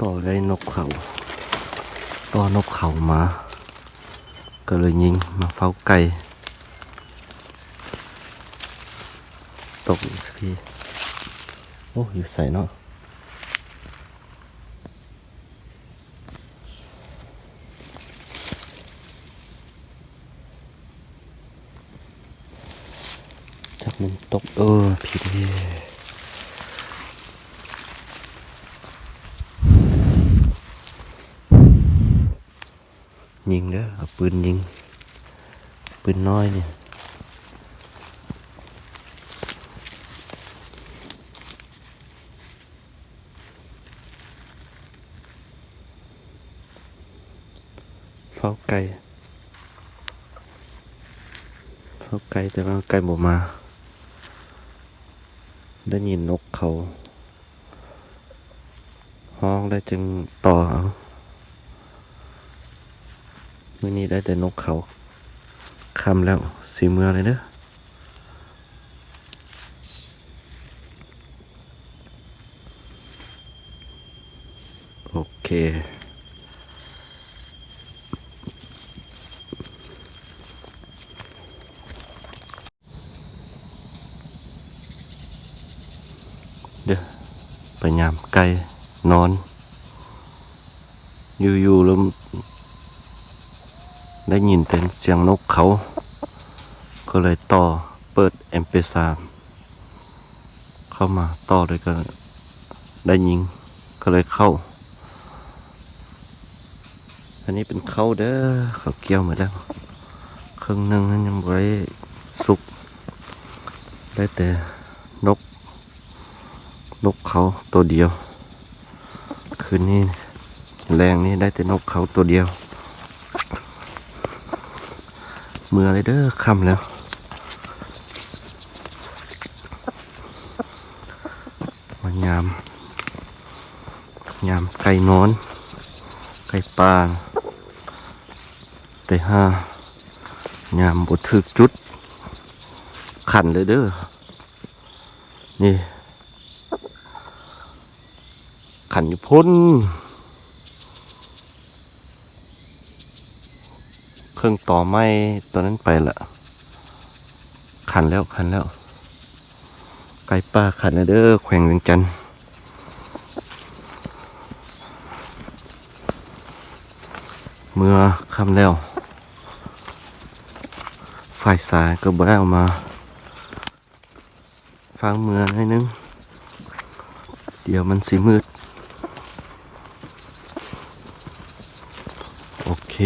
ຕໍ່ໄດ້ນົກເຂົາ ຕໍ່ນົກເຂົາມາ ກໍເລີຍຍິງມາເຝົ້າໄກ່ ຕົກຢູ່ຊີ້ ໂອ້ ຢູ່ໃສເນາະ? ຈັກມັນຕົກ ເອີ ຜິດເດ້ ຍິງເດີ ເອົາປືນຍິງ ປືນນ້ອຍນີ້. ເຝົ້າໄກ່ ເຝົ້າໄກ່ ແຕ່ວ່າໄກ່ບໍ່ມາ ໄດ້ຍິນນົກເຂົາຮ້ອງແລ້ວຈຶ່ງຕໍ່ເອົາ. ມື້ນີ້ໄດ້ແຕ່ນົກເຂົາ ຄ່ຳແລ້ວ ຊິເມືອແລ້ວເດີ. ໂອເຄ ເດີ ໄປຍາມໄກ່ນອນ ຢູ່ໆ ລະໄດ້ຍິນແຕ່ສຽງນົກເຂົາ ກໍເລີຍຕໍ່ເປີດເອັມພີສາມ ເຂົ້າມາຕໍ່ເລີຍ ກໍໄດ້ຍິງ ກໍເລີຍເຂົ້າ. ອັນນີ້ເປັນເຂົ້າເດີ ເຂົ້າກ່ຽວໝົດແລ້ວ ເຄິ່ງໜຶ່ງນັ້ນຍັງບໍ່ໄດ້ສຸກ ໄດ້ແຕ່ນົກ ນົກເຂົາໂຕດຽວ. ຄືນນີ້ ແລງນີ້ໄດ້ແຕ່ນົກເຂົາໂຕດຽວ. ເມືອເລີຍເດີ ຄ່ຳແລ້ວ. ມາຍາມ ຍາມໄກ່ນອນ ໄກ່ປ່າ ແຕ່ຫາຍາມບໍ່ຖືກຈຸດ ຂັນເລີຍເດີ. ນີ້ ຂັນຢູ່ພຸ້ນ ເຄິ່ງຕໍໄມ້ຕອນນັ້ນໄປລະ ຂັນແລ້ວ ຂັນແລ້ວ ໄກ່ປ່າຂັນແລ້ວເດີ ແຂວງວຽງຈັນ. ເມືອຄ່ຳແລ້ວ ໄຟສາຍກໍບໍ່ໄດ້ເອົາມາ ຟ້າວເມືອໜ້ອຍໜຶ່ງ ດຽວມັນຊິມືດ. ໂອເຄ